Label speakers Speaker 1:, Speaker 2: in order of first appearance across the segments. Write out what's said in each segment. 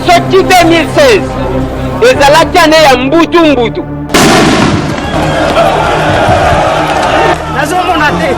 Speaker 1: Soki 2016 ezalaki ane ya mbutu mbutu.
Speaker 2: Nazomona te.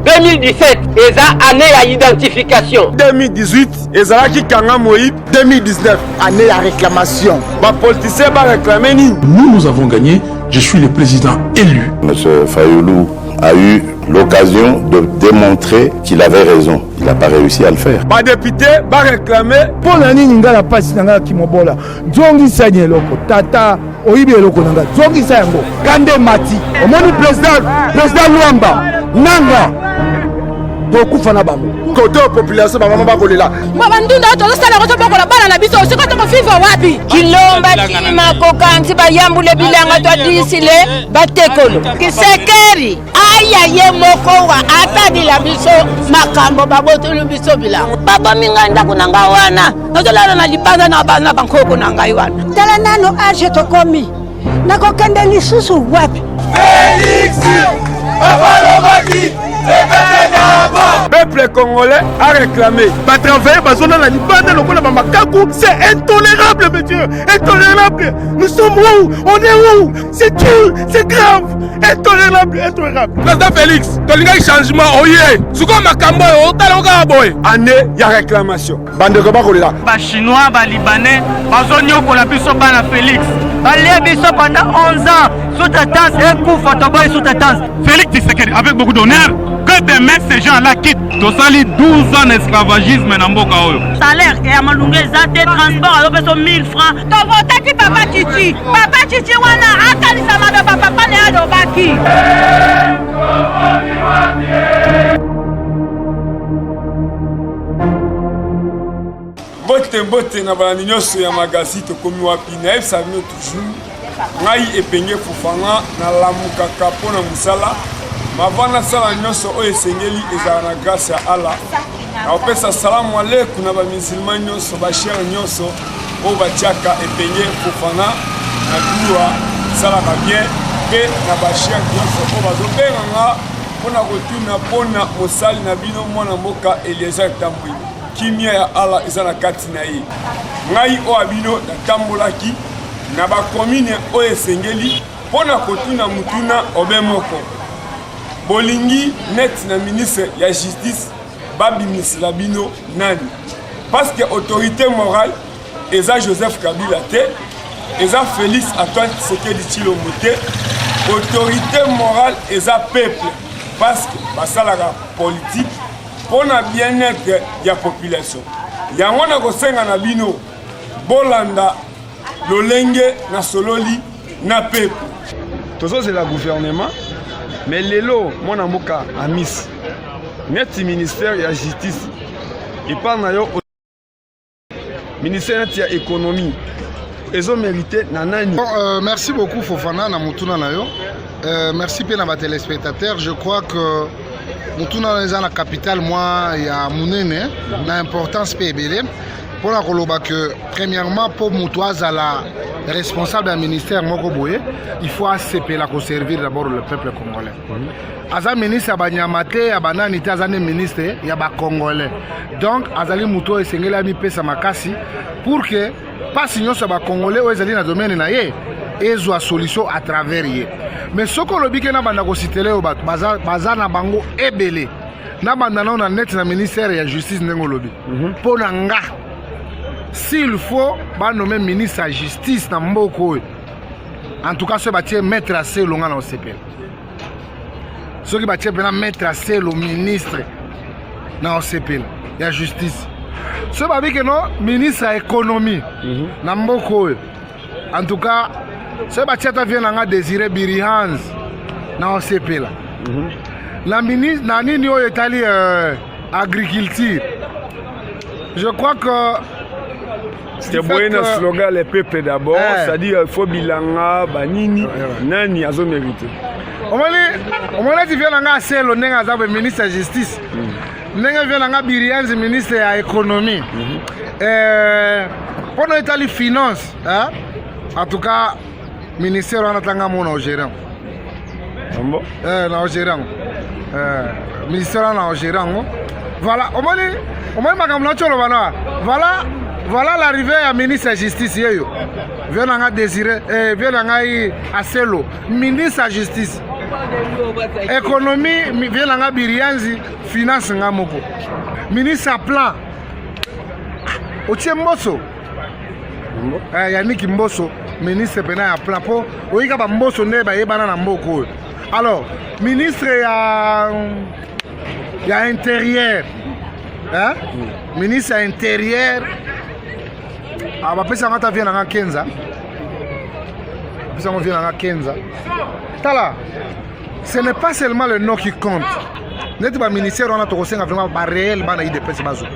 Speaker 1: 2017 eza année ya identification.
Speaker 3: 2018 ezalaki kanga moyibi.
Speaker 4: 2019 année ya réclamation.
Speaker 3: Ba politiciens ba réclamer nini?
Speaker 5: Nous, nous avons gagné. Je suis le président élu.
Speaker 6: Monsieur Fayulu a eu l'occasion de démontrer qu'il avait raison. Il n'a pas réussi à le faire.
Speaker 3: Ba députés ba réclamer.
Speaker 7: Mpo na nini ngai na pasi na ngai ya kimobola? Zongisa ni eloko tata, oyibi eloko na ngai, zongisa yango. Kande mati, omoni president, president Luamba nanga tokufa na bango.
Speaker 4: Kote oyo population bamama bakolela
Speaker 8: ma bandunda oyo tozosala yango tobokola bana na biso sikoyo tokovivre wapi?
Speaker 9: Kilomba tima kokanzi bayambule bilanga twadisile batekolo kisekeri aya ye moko wa atalila biso makambo babotoli biso bilanga babomi ngai ndako na ngai wana nazolala na libanda na bana bankoko na ngai wana.
Speaker 8: Tala nano age tokomi, nakokende lisusu wapi?
Speaker 3: Felix abalobaki. Peuple congolais a réclamé.
Speaker 10: Ba travailleurs bazolala libanda lokola ba makaku, c'est intolérable monsieur, intolérable. Nous sommes où? On est où? C'est dur, c'est grave, intolérable, intolérable.
Speaker 3: Président Félix, tolingaki changement oye. Sikoyo makambo oyo otala kaka boye. Année ya réclamation.
Speaker 4: Bandeko bakolela.
Speaker 2: Ba chinois, ba libanais bazonyokola biso bana Félix. Balie biso pendant 11 ans. Sous-traitance ekufa, toboyi sous-traitance.
Speaker 10: Félix Tshisekedi avec beaucoup d'honneur que demain ces gens-là quittent. Tosali 12 ans d'esclavagisme na mboka oyo.
Speaker 2: Salaire ya malunga eza te, transport azopesa 1000 francs.
Speaker 8: Tovotaki papa Chichi, papa Chichi wana akanisa maloba papa na ye alobaki.
Speaker 3: Mbote mbote na balandi nyonso ya magazine Tokomi Wapi. Nayebisa bino toujours, ngai Epenge Fofana nalamukaka mpo na mosala mava nasala nyonso oyo esengeli ezala na grâce ya Allah. Nakopesa salamu aleku na bamusulman nyonso, bashere nyonso oyo batiaka Epenge Fofana na dua esalaka bien, mpe na bashere nyonso oyo bazobenga nga mpo na kotuna mpo na mosali na bino mwana mboka Eliezer Tambwe. Kimia ya Allah eza na kati na ye. Ngai oyo ya bino natambolaki na bakomine oyo esengeli mpo na kotuna motuna obe moko. Bolingi neti na ministre ya justice babimisela bino nani? Parce que autorité morale eza Joseph Kabila te, eza Félix Antoine Tshisekedi Tshilombo te. Autorité morale eza peuple, parce que basalaka politique mpo na bien-être ya population. Yango nakosenga na bino bolanda lolenge nasololi na peuple. Tozozela gouvernement, mais lelo mwana mboka Amis neti ministère ya justice epa na yo, ministère neti ya économie ezo mérité na nani?
Speaker 4: Bon, merci beaucoup Fofana na mutuna na yo. Merci pe na ba téléspectateurs. Je crois que mutuna na eza na capitale moi ya munene na importance pe ebele. Pona koloba que premièrement po mutu azala responsable ya ministère moko boye, il faut asepela ko servir d'abord le peuple congolais. Aza ministre ya banyama te, ya banani te, aza nde ministre ya ba congolais. Donc azali mutu oyo esengeli amipesa makasi pour que pasi nyonso ya ba congolais oyo ezali na domaine na ye ezwa solution à travers ye. Mais soki olobi ke nabanda kositele oyo bato baza, baza na bango ebele, nabanda nao na net na ministère ya justice ndenge olobi, mpo na nga s'il faut banome ministre ya justice na mboka oyo, en tout cas soki batie maître Aselo nga na osepela. Soki batie mpena maître Aselo ministre na osepela ya justice. Soki babike no ministre ya économie na mboka oyo, en tout cas soki batie ata vie na nga Désiré Birihans na osepela. Na ministre na nini oyo etali agriculture, je crois que
Speaker 3: c'était boye na slogan le peuple d'abord, c'est-à-dire il faut bilanga banini nani azo mérité.
Speaker 4: Omoni eti vie na nga Aselo ndenge aza boye ministre ya justice, ndenge vie na nga Birianzi ministre ya économie, mpono etali finance, hein? En tout cas ministère wana tanga mona ogérant.
Speaker 3: Bon?
Speaker 4: Na ogérant. Ministère wana na ogérant. Voilà, omoni omoni makambo na tsholo bana. Voilà, voilà l'arrivée ya ministre ya justice yeyo. Vieux na nga Désiré, eh, vieux na ngai Aselo, ministre ya justice. Économie, vieux na nga Birianzi, finance nga moko. Ministre ya plan. Otie Mboso. Eh, Yannick Mboso, ministre pena ya plan po oyika ba Mboso nde bayebana na mboka oyo. Alors, ministre ya ya intérieur hein? Ministre ya intérieur ah, bapesi yango ata vie na nga kenza, bapesi yango vie na nga kenza. Tala, ce n'est pas seulement le nom qui compte. Neti baministère wana, tokosenga vraiment baréel bana UDPS bazwa,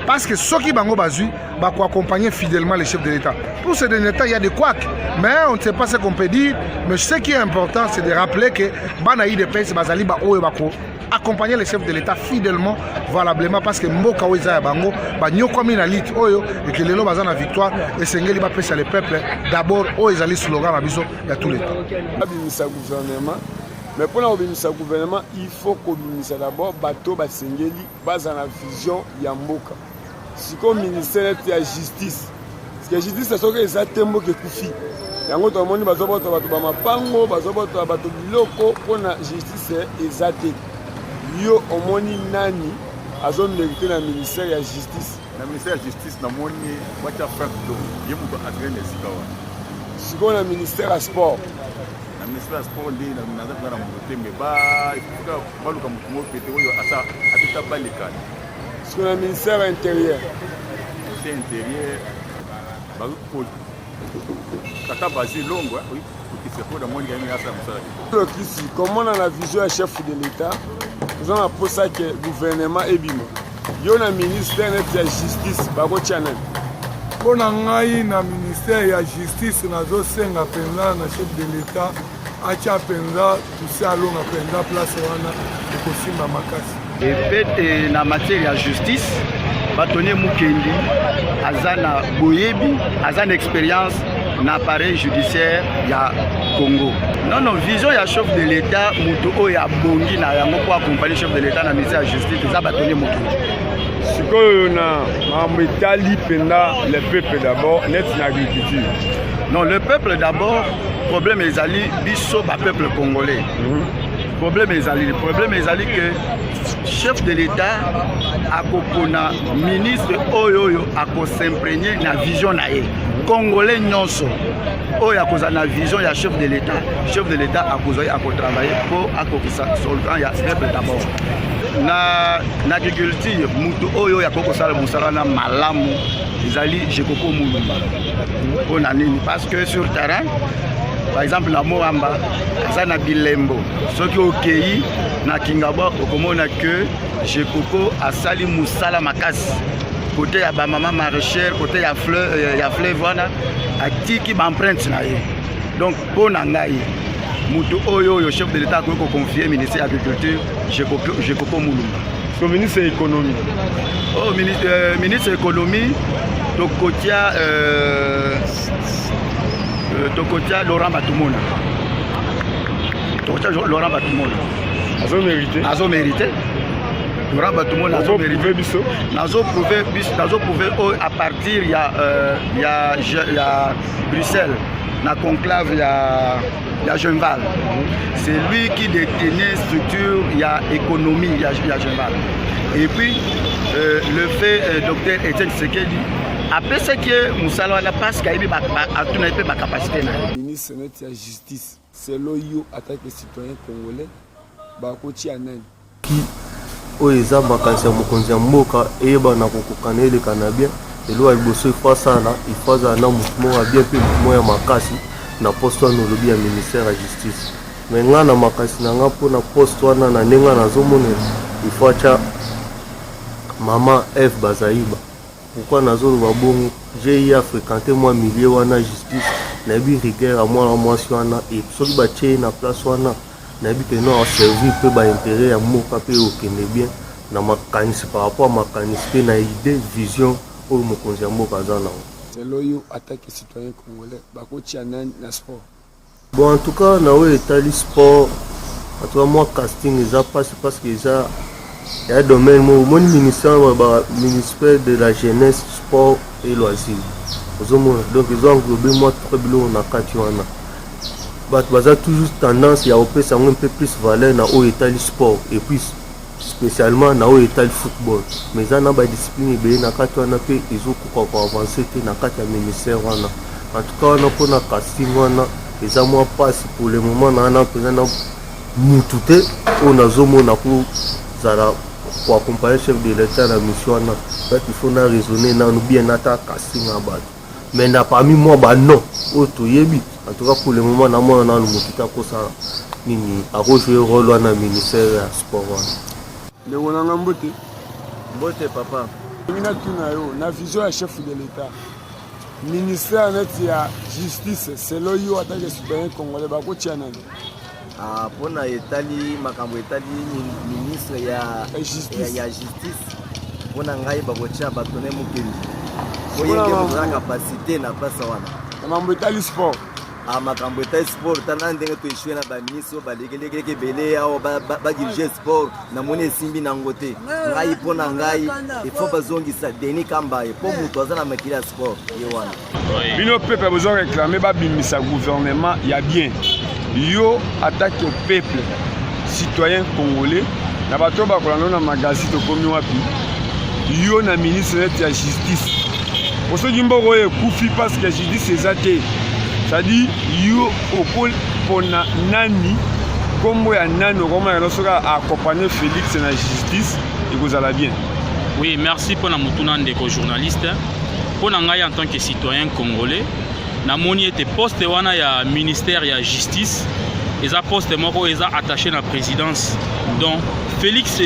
Speaker 4: parce que soki bango bazwi, bakoaccompagner fidèlement le chef de l'État. Pour ce dernier temps, il y a des couacs, mais on ne sait pas ce qu'on peut dire. Mais ce qui est important, c'est de rappeler que bana UDPS bazali baoyo bako accompagner le chef de l'État fidèlement, valablement, parce que mboka oyo eza ya bango. Banyokwami na lutte oyo eke lelo baza na victoire, esengeli bapesa le peuple d'abord, oyo ezali slogan na biso ya tous les temps.
Speaker 3: Babimisa gouvernement, mais mpona kobimisa gouvernement, il faut kobimisa d'abord bato basengeli baza na vision ya mboka. Sikoyo ministère neti ya justice, parce que justice soki eza te, mboka ekufi. Yango tomoni bazobota bato bamapango, bazobota bato biloko mpona justice eza te. Yo omoni nani azomérite na ministère ya justice?
Speaker 11: Na ministère ya justice, namoni batya Frank Diongo, ye moto atikali na esika wana.
Speaker 3: Sikoyo na ministère ya sport?
Speaker 11: Na ministère ya sport nde naza mpenza na moto te, mais baluka motu moko pete oyo asa ateta balekana.
Speaker 3: Sikoyo na ministère ya intérieur?
Speaker 11: Ministère intérieur, tata Basile Longo kokisa, mpo namoni kayemi asala mosala kitoko.
Speaker 3: Lokisi komona na vision ya chef de l'État, toza na mposa ke gouvernement ebima. Yo na ministère neti ya justice, bakotia nani?
Speaker 12: Mpo na ngai, na ministère ya justice, nazosenga mpenza na chef de l'État atya mpenza Toussaint Alonga mpenza place wana, ekosimba makasi.
Speaker 13: Epe na matière ya justice, bâtonnier Mukendi aza na boyebi, aza na expérience na appareil judiciaire ya Congo. Non, non, vision ya chef de l'État, moto oyo abongi na yango mpo accompagner chef de l'État na ministère ya justice eza bâtonnier Mukendi.
Speaker 3: Sikoyo na makambo etali mpenza le peuple d'abord, neti na agriculture?
Speaker 13: Non, le peuple d'abord, problème ezali biso bapeuple congolais. Problème ezali, problème ezali que chef de l'État akopona ministre oyo oyo akos'imprégner na vision na ye. Congolais nyonso oyo akozala na vision ya chef de l'État, chef de l'État akozwa ye, akotravaille mpo akokisa slogan ya peuple d'abord. Na agriculture, mutu oyo oyo akoki kosala mosala wana malamu ezali Jekoko Mulumba. Mpo na nini? Parce que sur terrain, par exemple na Moamba, aza na bilembo. Soki okei na Kingabwa, okomona ke Jekoko asali mosala makasi côté ya bamama maraîchère, côté ya fleuve, ya fleuve wana atiki baempreinte na ye. Donc mpo na ngai, moto oyo oyo chef de l'État akoki koconfie ministère ya agriculture, Jekoko Mulumba.
Speaker 3: So ministre ya économie?
Speaker 13: Oh, ministre ya économie, tokotia Laurent Batumona, tokotia Laurent Batumona.
Speaker 3: Azomérite?
Speaker 13: Azomérite, Laurent Batumona azomérite.
Speaker 3: Biso
Speaker 13: nazoprouve biso, nazoprouve oyo à partir ya Bruxelles, na conclave ya Genval. C'est lui qui détenait structure ya économie ya Genval. Et puis le fait docteur Etienne Tshisekedi apesaki ye mosala wana parce que ayebi, atuna ye mpe bacapacité na ye.
Speaker 3: Ministre neti ya justice, selon yo en tant que citoyen congolais, bakotia nani?
Speaker 14: Ki oyo eza makanisi ya mokonzi ya mboka eyebana kokokana eleka na bien. Eloko ya liboso ifo asala, ifo azala na motu moko ya bien mpe motu moko ya makasi na poste wana olobi ya ministère ya justice. Mais nga na makasi na nga, mpona poste wana, na ndenge nazomonela, ifo atya mama Eve Bazaiba. Pourquoi nazoloba bongo? J'ai eu fréquenté mwa milieu wana justice, nayebi rigueur ya mwana mwasi wana. E soki batie ye na place wana, nayebi ke no aservir mpe baintérêt ya mboka mpe okende bien na makanisi, par rapport ya makanisi mpe na idée, vision oyo mokonzi ya mboka aza nango.
Speaker 3: Selon yo en tant que citoyen congolais, bakotia nani na sport?
Speaker 14: Bon, en tout cas na oyo etali sport, en tout cas mwa casting eza mpasi, parce que eza Ya domaine moko omoni ministère ba ministère de la jeunesse sport et loisir ozomona donc ezo englobe mwa trois biloko na kati wana bato baza toujours tendance ya kopesa yango mpe plus valeur na oyo etali sport et puis spécialement na oyo etali football mais eza na badiscipline ebele na kati wana mpe ezokoka koavance te na kati ya ministère wana. En tout cas wana mpona casting wana eza mwa mpasi pour le moment na wana mpenza na mutu te oyo nazomona kozala koaccompagne chef de l'état na mission wana. Donc il faut na raisonner nanu bien nata casting ya bato, mais na parmi mwa banon oyo toyebi, en tout cas pour le moment namona nanu motu te akosala nini, akojouer rôle wana ministère ya sport wana.
Speaker 3: Ndeko na nga, mbote.
Speaker 15: Mbote, papa.
Speaker 3: Ndenge natuna yo, na vision ya chef de l'état, ministère neti ya justice, selon yo en tant que citoyen congolais, bakotia nani?
Speaker 15: Ah, mpona etali makambo etali ministre ya justice, ya justice, mpona ngai bakotia Bâtonnier Mukendi po ye nde moto aza capacité na place wana.
Speaker 3: Na mambo etali sport?
Speaker 15: Ah, makambo etali sport, tala ndenge toéchoué na baministre oyo balekelekeke ebele awa badirige sport, namoni esimbi nango te. Ngai, mpo na ngai, ifo bazongisa Denis Kambaye mpo moto aza na makili ya sport ye wana.
Speaker 3: Bino peuple bozo réclamer babimisa gouvernement ya bien. Yo en tant que peuple citoyen congolais, na bato oyo bakolanda na magazine Tokomi Wapi, yo na ministre neti ya justice, po soki mboka oyo ekufi parce que justice eza te, c'est-à-dire yo okopona nani, nkombo ya nani okomona no soki accompagne Félix na justice ekozala bien?
Speaker 16: Oui, merci mpona motuna, ndeko journaliste. Mpo na ngai en tant que citoyen congolais, namoni ete poste wana ya ministère ya justice eza poste moko eza attaché na présidence. Donc Félix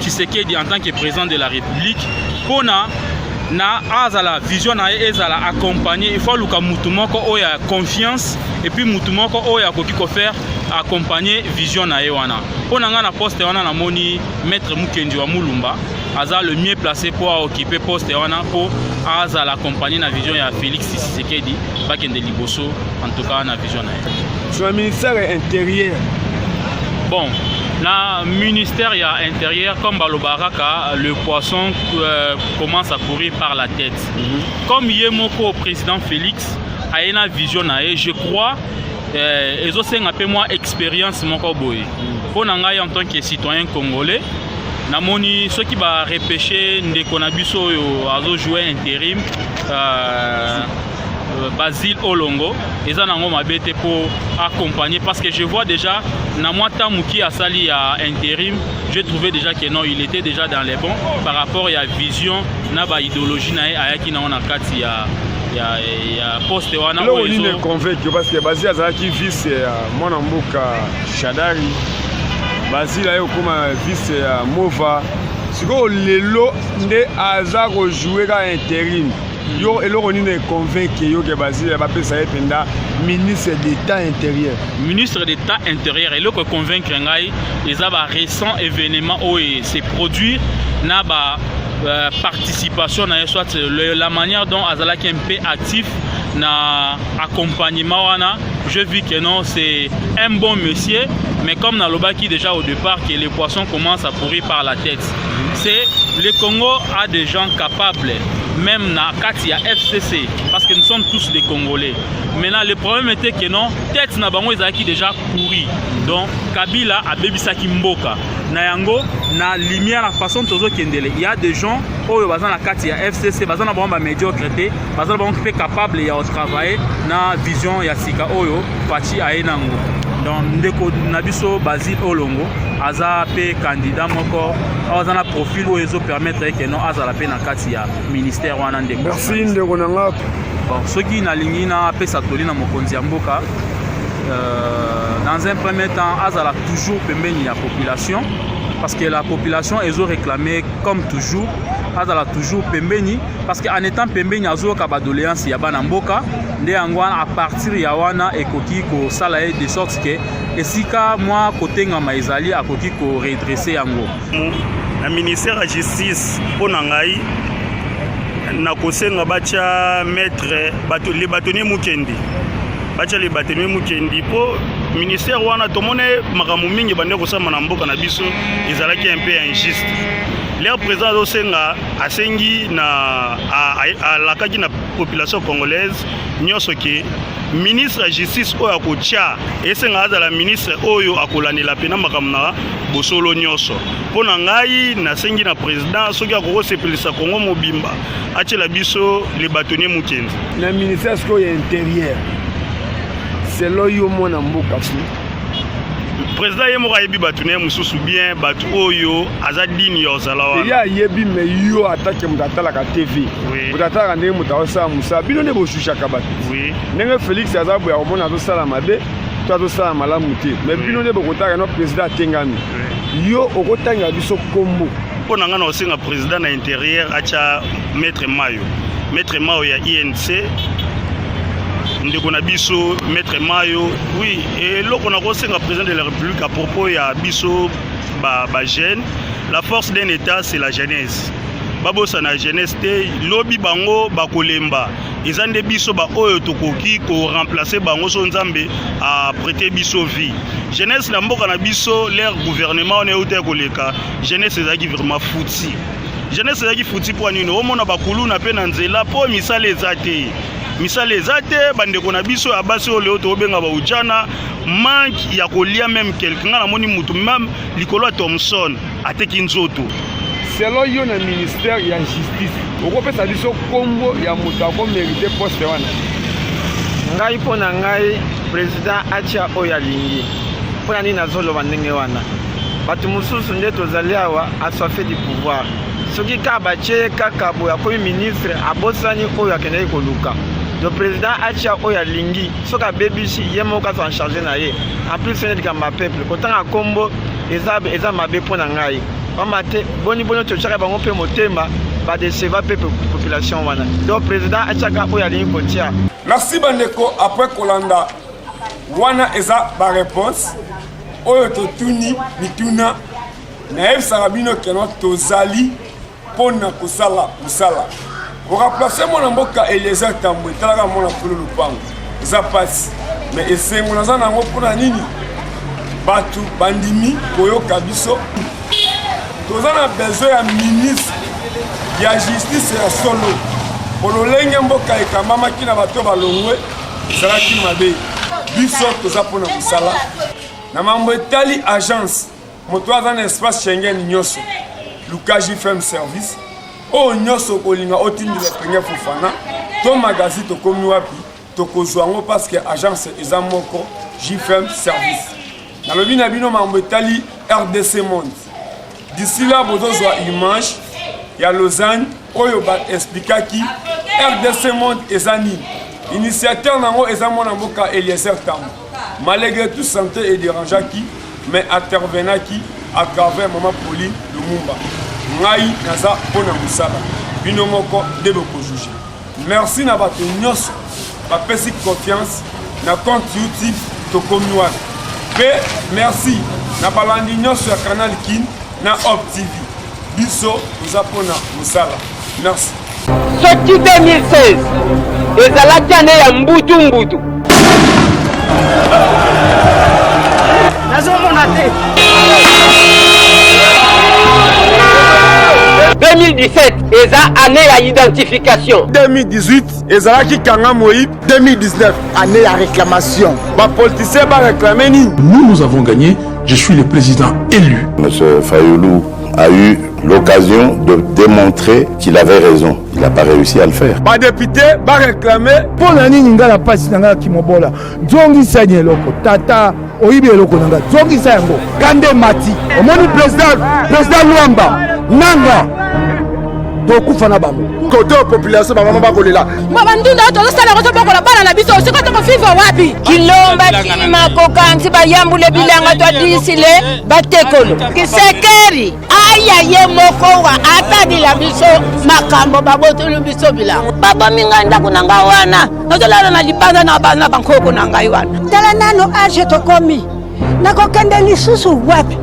Speaker 16: Tshisekedi en tant que président de la République, mpona na azala vision na ye ezala accompagné, il faut aluka mutu moko oyo ya confiance et puis mutu moko oyo akoki kofaire accompagner vision na ye wana. Mpo na ngai, na poste wana, namoni maître Mukendi wa Mulumba aza le mieux placé mpo aoccuper poste wana, mpo azala accompagné na vision ya Félix Tshisekedi, bakende liboso en tout cas na vision na ye.
Speaker 3: Sur le ministère intérieur?
Speaker 16: Bon, na ministère ya intérieur, comme balobaka kaka, le poisson commence à pourrir par la tête. Comme ye moko président Félix aye na vision na ye, je crois ezosenga mpe mwa expérience moko boye. Mpo na ngai en tant que citoyen congolais, namoni soki barepêche ndeko na biso oyo azojoue intérim, Basile Olongo, eza nango mabe te mpo accompagner, parce que je vois déjà na mwa temps moke asali ya intérim, j'ai trouvé déjà que non, il était déjà dans les bons par rapport ya vision na baidéologie na ye ayaki nango na kati ya poste wana.
Speaker 3: Eloko nini econvaincre? Parce que Basile azalaki vice ya mwana mboka Shadari, Basile aye kokóma vice ya Mova, sikoyo lelo nde aza kojoue kaka intérim. Yo, eloko nini econvaincre yo ke Basile bapesa ye mpenza ministre d'état intérieur?
Speaker 16: Ministre d'état intérieur, eloko econvaincre ngai eza barécent événement oyo se produire na ba participation na ye, soit la manière dont azalaki un peu actif na accompagnement wana. Je vis que non, c'est un bon monsieur, mais comme nalobaki déjà au départ que les poissons commencent à pourrir par la tête, c'est le Congo a des gens capables même na kati ya FCC, parce que nous sommes tous des Congolais. Maintenant, le problème était que non, tête na bango ezalaki déjà pourri. Donc Kabila abebisaki mboka na yango na lumière na façon tozokendele. Il y a des gens oyo baza na kati ya FCC, baza na bango bamédiocre te, baza na bango mpe capable ya kotravailler na vision ya sika oyo Fatshi aye nango. Donc ndeko na biso Basile Olongo aza mpe candidat moko awa, aza na profil oyo ezopermettre ke non, azala mpe na kati ya ministère wana, ndeko.
Speaker 3: Merci, ndeko na nga.
Speaker 16: Bon, soki nalingi napesa toli na mokonzi ya mboka, dans un premier temps azala toujours pembeni ya population, parce que la population ezoréclamer comme toujours azala toujours pembeni, parce que en étant pembeni azoyoka badoléance ya bana mboka. Nde yango wana, à partir ya wana, ekoki kosala ye de sorte ke esika mwa kotengama ezali, akoki koredresser yango.
Speaker 17: Na ministère ya justice, mpo na ngai nakosenga batya maître bato, le bâtonnier Mukendi, batya le bâtonnier Mukendi mpo Ministère wana tomoni makambo mingi ebandi kosalama na mboka na biso ezalaki un peu injuste. Leur président azosenga asengi na alakaki na population congolaise nyonso ke ministre ya justice oyo akotya esenga azala ministre oyo akolandela mpena makambo na bosolo nyonso. Mpo na ngai nasengi na président soki akoki kosepelisa Congo mobimba atyela biso le bâtonnier Mukendi
Speaker 3: na ministère sikoyo ya intérieur. Selon yo mwana mboka fu
Speaker 17: président ye moko ayebi bato na ye mosusu bien, bato oyo aza digne ya kozala wana.
Speaker 3: Ye ayebi, mais yo atake moto atalaka TV, moto atalaka ndenge moto azosala mosala, bino nde bojugeaka bato ndenge Félix aza boye, akomona azosala mabe to azosala malamu te, mais bino nde bokotalaka no président atengami, yo okotangela biso kombo.
Speaker 17: Mpo na ngai na kosenga président na intérieur atya maître Mayo, maître Mayo ya INC, ndeko na biso maître Mayo. Oui, eloko na kosenga président de la République à propos ya biso ba jeune, la force d'un état, c'est la jeunesse. Babosana jeunesse te. Lobi bango bakolemba, eza nde biso baoyo tokoki koremplacer bango. So Nzambe aprêter biso vie, jeunesse na mboka na biso, leur gouvernement wana euta koleka, jeunesse ezalaki vraiment foutu. Jeunesse ezalaki foutu mpo nini? Omona bakuluna mpe na nzela mpo misala eza te, misala eza te. Bandeko na biso ya basi oyo leo tokobenga baujana, manque ya kolia même quelque. Ngai namoni mutu même likolo ya Thomson ateki nzoto.
Speaker 3: Selon yo, na ministère ya justice, okopesa biso nkombo ya moto akomériter poste wana?
Speaker 2: Ngai, mpo na ngai, président atia oyo alingi. Mpo na nini nazoloba ndenge wana? Bato mosusu nde tozali awa assoiffé du pouvoir. Soki kaka batie ye kaka boye, akomi ministre, abosani oyo akendaki koluka. Donc président atia oyo alingi. Soki abebisi, ye moko aza en charge na ye. En plus, ene likambo ya peuple, kotanga nkombo eza mabe mpo na ngai, pamba te boni boni totiaka bango mpe motema, badécevoir mpe population wana. Donc président atiaka oyo alingi kotia.
Speaker 3: Merci bandeko. Après kolanda wana, eza baréponse oyo totuni mituna. Nayebisaka bino keno tozali mpo na kosala mosala koremplacer mwana mboka Eliezer Tambwe. Etalaka mwana polo lupango, eza mpasi, mais esengo naza nango. Mpona nini? Bato bandimi koyoka biso. Toza na besoin ya ministre ya justice ya solo, po lolenge mboka ekambamaki na bato balongwe ezalaki mabe. Biso toza mpona mosala na mambo etali agence. Moto aza na espace Schengen nyonso, luka JFM Service. Oyo nyonso okolinga otindela Epenge Fofana to magazine Tokomi Wapi, tokozwa yango, parce que agence eza moko, JFM Service. Nalobi na bino mambo etali RDC Monde. D'ici là, bozozwa image ya Lausanne oyo baexplikaki RDC Monde eza nini. Initiateur nango eza mwana mboka Eliezer Tambo. Malgré tout, santé edérangeaki, mais intervenaki à travers mama Pauline Lumumba. Ngai naza mpo na mosala, bino moko nde bokojuger. Merci na bato nyonso bapesi confiance na compte YouTube Tokomi Wapi, mpe merci na balandi nyonso ya Canal Kin na Op TV. Biso toza mpona mosala. Merci.
Speaker 1: Soki 2016 ezalaki année ya mbutu mbutu,
Speaker 2: nazomona te.
Speaker 1: 2017 eza année ya identification.
Speaker 3: 2018 ezalaki kanga moyibi.
Speaker 7: 2019, année ya réclamation.
Speaker 3: Bapoliticien baréclamer nini?
Speaker 5: Nous, nous avons gagné. Je suis le président élu.
Speaker 6: Monsieur Fayoulou a eu l'occasion de démontrer qu'il avait raison. Il n'a pas réussi à le faire.
Speaker 3: Badéputé baréclamer.
Speaker 7: Mpo na nini? Ngai na mpasi na ngai ya kimobola, zongisa eloko. Tata, oyibi eloko na ngai, zongisa yango. Kande mati, omoni président Lwamba nanga, tokufa na bango.
Speaker 11: Kote oyo population, bamama bakolela.
Speaker 8: Bandunda oyo tozosala yango, tobokola bana na biso, sikoyo tokovivre wapi?
Speaker 9: Kilomba tima kokanzi bayambule bilanga twadisile batekolo Kisekeri aya ye moko wa atadila biso makambo babotoli biso bilanga, babomi ngai ndako na ngai wana, nazolala na libanda na bana bankoko na ngai wana.
Speaker 8: Tala nano âge tokomi, nakokende lisusu wapi?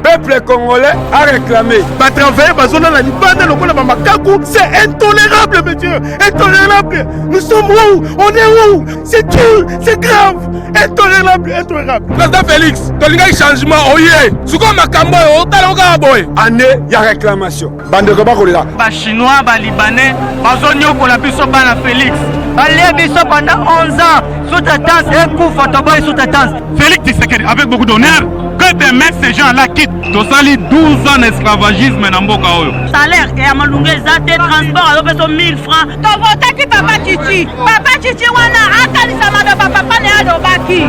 Speaker 3: Peuple. Peuple congolais a réclamé.
Speaker 10: Batravailleur bazolala libanda lokola bamakaku, c'est intolérable, monsieur, intolérable. Nous sommes où? On est où? C'est dur, c'est grave, intolérable, intolérable.
Speaker 18: Président Félix, tolingaki changement, oye sikoyo makambo oyo otala kaka boye.
Speaker 3: Année ya réclamation, bandeko bakolela.
Speaker 19: Bachinois, balibanais bazonyokola biso bana Félix.
Speaker 20: Balia biso pendant 11 ans, sous-traitance ekufa, toboyi sous-traitance.
Speaker 21: Félix Tshisekedi, avec beaucoup d'honneur, que demain ces gens-là quittent. Tosali 12 ans d'esclavagisme na mboka oyo.
Speaker 8: Salaire ya malunga eza te, transport azopesa 1000 francs. Tovotaki papa Chichi, papa Chichi wana akanisa maloba papa na ye alobaki.